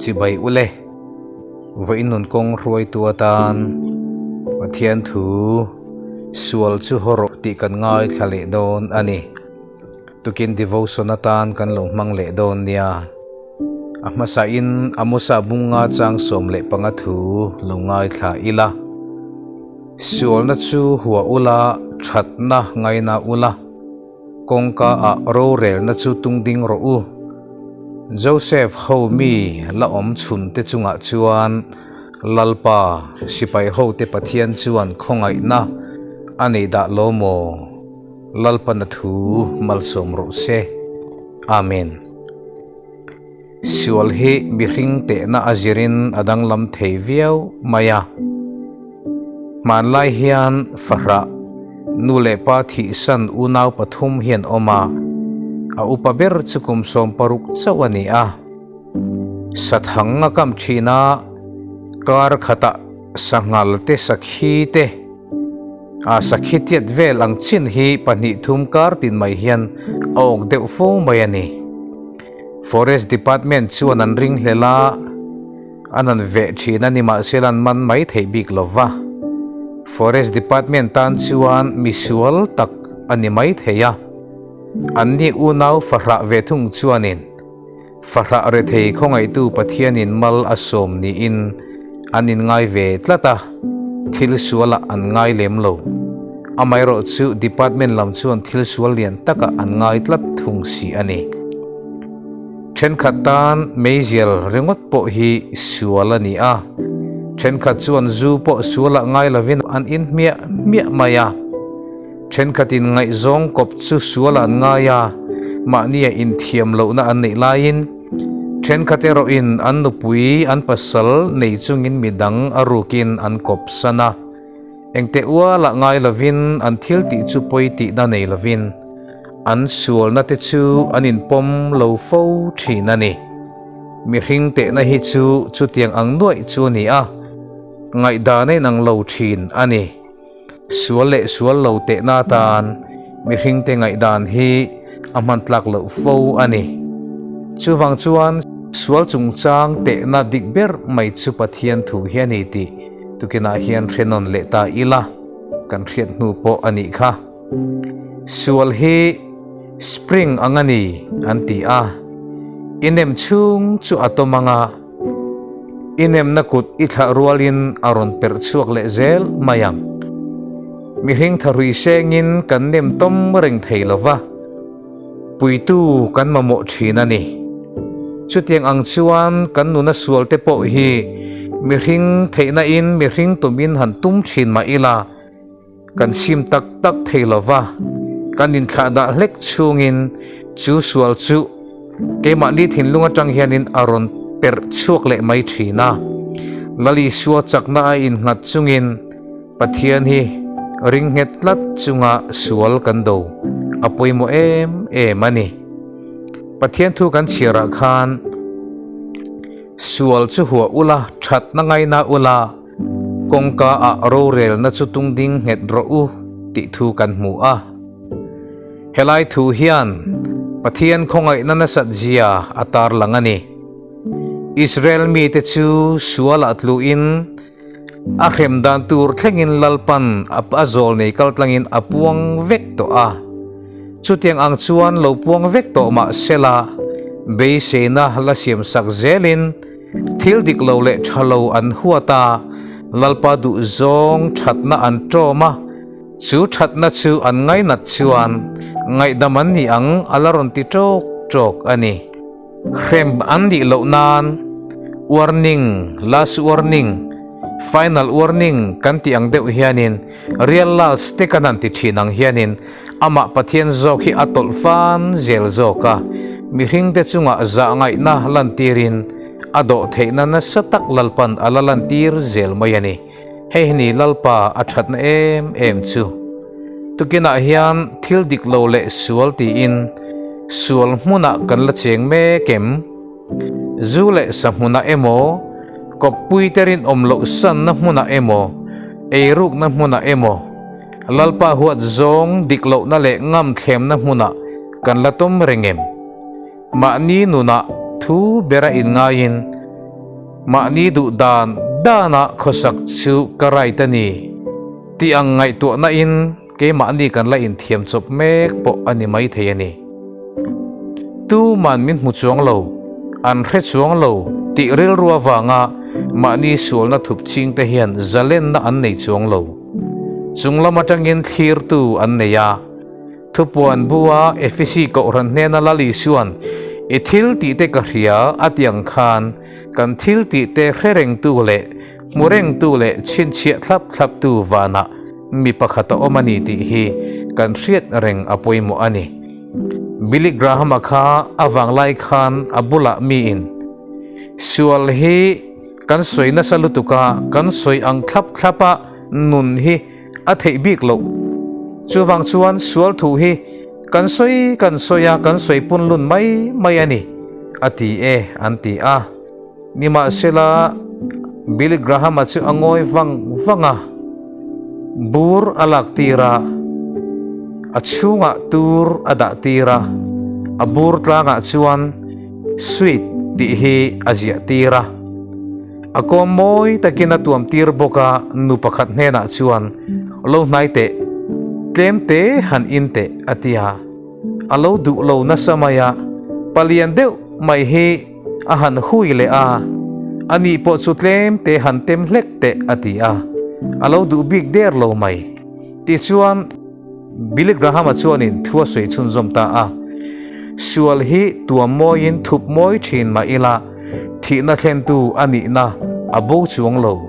Chibai ule. Vawiin nun kawng hruaitu atan Pathian thu sual chu haw rawh tih kan ngaithla leh dawn a ni. Tukin devotion atan kan lo hmang leh dawn nia. A hmasain Amosa bunga chang 15 thu lo ngaithla ila. Sualna chu hua ula, thatna ngaina ula, kawngka ah rorelna chu tung ding rawh u. Joseph ho mi la awm chhun te chungah chuan Lalpa sipai ho te Pathian chuan khawngaihna a nei dah lo maw? Lalpana thu malsawm rawh se. Amen. Sual hi mihring tehna a zirin a danglam thei viau mai a. Hmanlai hian fahrah, nu leh pa thihsan unau pathum hian awm a, a upa ber chu kum 16 chauh a ni a. Sathang a kam thin a, kar khatah sanghal te sakhi te, A sakhi tiat vel ang chin hi pahnih thum kar tin mai hian a awk deuh fo mai a ni. Forest Department chuan an ring hlel a, an han veh thin a ni mahsela an man mai theih bik lo va. Forest Department tan chuan misual tak a ni mai thei a, anni unau fahrah ve thung chuanin Fahrah rethei khawngaihtu Pathianin mal a sawm niin an inngai ve tlat a, thil sualah an ngai lem lo. Amaherawh chu department lam chuan thil sual lian takah an ngai tlat thung si a ni. Thenkhat tan meizial ringawt pawh hi sual a ni a, thenkhat chuan zu pawh sualah ngai lovin an in hmiah hmiah mai a. Thenkhatin ngaihzawng kawp chu sual an ngai a, mahnia inthiam lohna an neih laiin thenkhat erawhin an nupui an pasal nei chungin midang a rukin an kawp san a. Engte ualah ngai lovin an thil tih chu pawi tihna nei lovin an sualna te chu an inpawm lo fo thin a ni. Mihring tehna hi chu chutiang ang nuaih chu a ni a, ngaihdan a inang lo thin a ni. Sual leh sual lo tehna atan mihringte ngaihdan hi a hman tlak loh fo a ni. Chuvang chuan sual chungchang tehna dik ber mai chu Pathian thu hi a ni tih tukinah hian hrenawn leh ta ila kan hriat hnu pawh a nih kha. Sual hi spring ang a ni an ti a, i nem chhung chu a tawm ang a, I nemna kut i thlah rualin a rawn perh chhuak leh zel mai ang. Mihring tha hrui sengin kan nem tawm reng thei lo va, puitu kan mamawh thin a ni. Chutiang ang chuan kan nuna sual te pawh hi mihring theihna in mihring tumin han tum thin mah ila, Kan sim tak tak thei lo va, kan inthlah dah hlek chhungin chu sual chu keimahni thinlung atang hianin a rawn perh chhuak leh mai thin a. Lal Isua chakna a innghat chungin Pathian hi ring nghet tlat chunga sual kan do a pawimawh em em a ni. Pathian thu kan chhiarah khan sual chu huah ula, thatna ngaina ula, Kawngka ah rorelna chu tung ding nghet rawh u tih thu kan hmu a. Helai thu hian Pathian khawngaihna nasat zia a tarlang a ni. Israel mite chu sual ah tluin a hrem dan tur thlengin Lalpan a zawl nei kal tlangin a puang vek tawh a. Chutiang ang chuan lo puang vek tawh mah sela beiseina la siamsak zelin Thil dik lo leh tha lo an huat a, Lalpa duh zawng thatna an ṭawm a, chu thatna chu an ngainat chuan ngaihdam an ni ang a la rawn ti ṭawk ṭawk a ni. Hrem an nih loh nan warning, last warning, final warning kan tih ang deuh hianin real last te kan han ti ṭhin ang hianin amah Pathian zawk hi a tawlh fan zel zawk a, mihringte chungah zahngaihna lantirin a dawh theihna nasa tak Lalpan a la lantir zel mai a ni. Hei hi ni Lalpa a thatna em em chu. Tukinah hian thil dik lo leh sual tiin sual hmunah kan la cheng mek em? Zu leh sa hmunah emaw, kawppui te rinawm loh sanna hmunah emaw, eirukna hmunah emaw, Lalpa huat zawng dik lohna leh ngam thlemna hmunah kan la tawm reng em? Mahni nunah thu bera inngaiin Mahni duh dan dana khawsak chu ka right a ni tih ang ngaihtuahna in keimahni kan la inthiam chawp mek pawh a ni maithei a ni. Tuman min hmu chuang lo, an hre chuang lo tih rilru avanga mahni sualna thup ching te hian zalenna an nei chuang lo. Chunglam atangin thlirtu an nei a. Thupuan bua Efesi Kohhran hnena Lal Isua'n I thil tihte ka hria a ti ang khan kan thil tihte hre rengtu leh hmu rengtu leh chhinchhiah thlap thlaptu vanah mi pakhat a awm a ni tih hi kan hriat reng a pawimawh a ni. Billy Graham-a kha a vanglai khan a bulah miin sual hi kan sawi nasa lutuk a, kan sawi ang thlap thlapa nun hi a theih bik loh. Chuvang chuan sual thu hi kan sawi kan sawi a, kan sawi pun lun mai mai a ni, a ti e, an ti a. Nimahsela, Billy Graham-a chu a ngawi vang vang a, bur a lak tir a, a chhungah tur a dah tir a, a bur tlangah chuan Sweet tih hi a ziah tir a. A kawm mawi takin a tuam tir bawk a, nu pakhat hnenah chuan, Lo hnai teh, tlem te han in teh, a ti a. A lo duh lo nasa mai a, palian deuh mai hi a han hui leh a, A nih pawh chu tlem te han tem hlek teh, a ti a. A lo duh bik der lo mai. Tichuan. Billy Graham-a chuanin thu a sawi chhunzawm ta a, Sual hi tuam mawiin thup mawi thin mah ila, thihna thlentu a nihna a bo chuang lo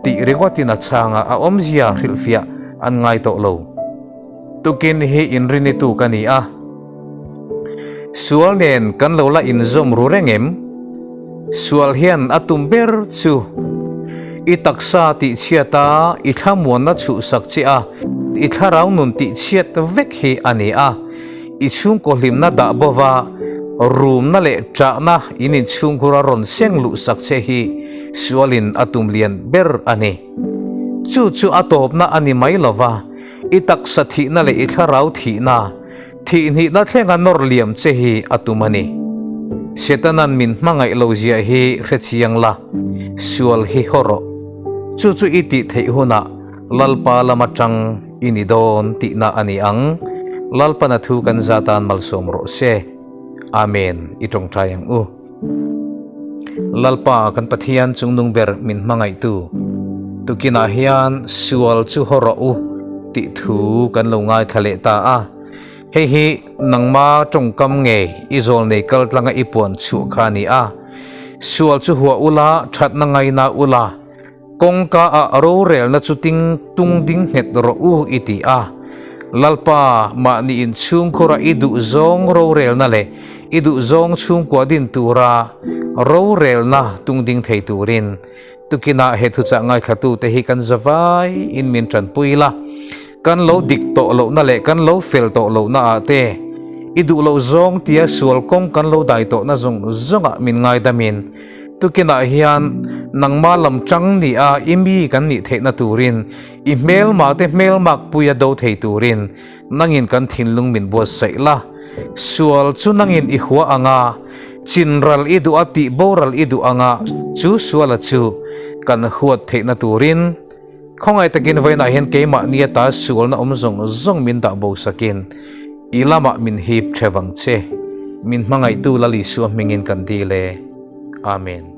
tih ringawtin a chhanga a awmzia hrilhfiah an ngai tawh lo. Tukin hi inrinitu ka ni a, sual nen kan lo la inzawm ru reng em? Sual hian a tum ber chu i taksa tihchhiat a, i thlamuanna chhuhsak che a, i thlarau nun tihchhiat vek hi a ni a. I chhungkaw hlimna dah bova rumna leh ṭahna in inchhungkhur a rawn seng luhsak che hi sualin a tum lian ber a ni. Chu chu a tawpna a ni mai lova, i taksa thihna leh i thlarau thihna, Thihhnihna thlenga nawr liam che hi a tum a ni. Setanan min hmangaih lo zia hi hre chiang la, sual hi haw rawh. Chu chu i tih theih hunah Lalpa lama tang i ni dawn tihna a ni ang. Lalpana thu kan za tan malsawm rawh se. Amen i tawngtai ang u. Lalpa kan Pathian chungnung ber min hmangaihtu, tukinah hian sual chu haw rawh u tih thu kan lo ngaithla leh ta a. Hei hi nangma tawngkam nge i zawlnei kal tlanga i puan chhuah kha a ni a. Sual chu huah ula, thatna ngaina ula, Kawngka ah rorelna chu ting tung ding nghet rawh u i ti a. Lalpa, mahni inchhungkhura i duhzawng rorelna leh i duhzawng chhungkua din tura rorelna tung ding thei turin tukinah he thuchah ngaithlatute hi kan zavai in min tanpui la. Kan lo dik tawh lohna leh kan lo fel tawh lohna ah te, i duh loh zawng tia sual kawng kan lo dai tawhna zawng zawngah min ngaidamin, tukinah hian nangma lam chang ni a i mi kan nih theihna turin, i hmelma te hmelmak puia do thei turin nangin kan thinlung min buatsaih la. Sual chu nangin i hua anga, chinral i duh a tih boral i duh anga chu suala chu kan huat theihna turin, Khawngaih takin vawiinah hian keimah nia ta sualna awm zawng zawng min dah bo sakin i lamah min hip thevang che. Min hmangaihtu Lal Isua hmingin kan dil e. Amen.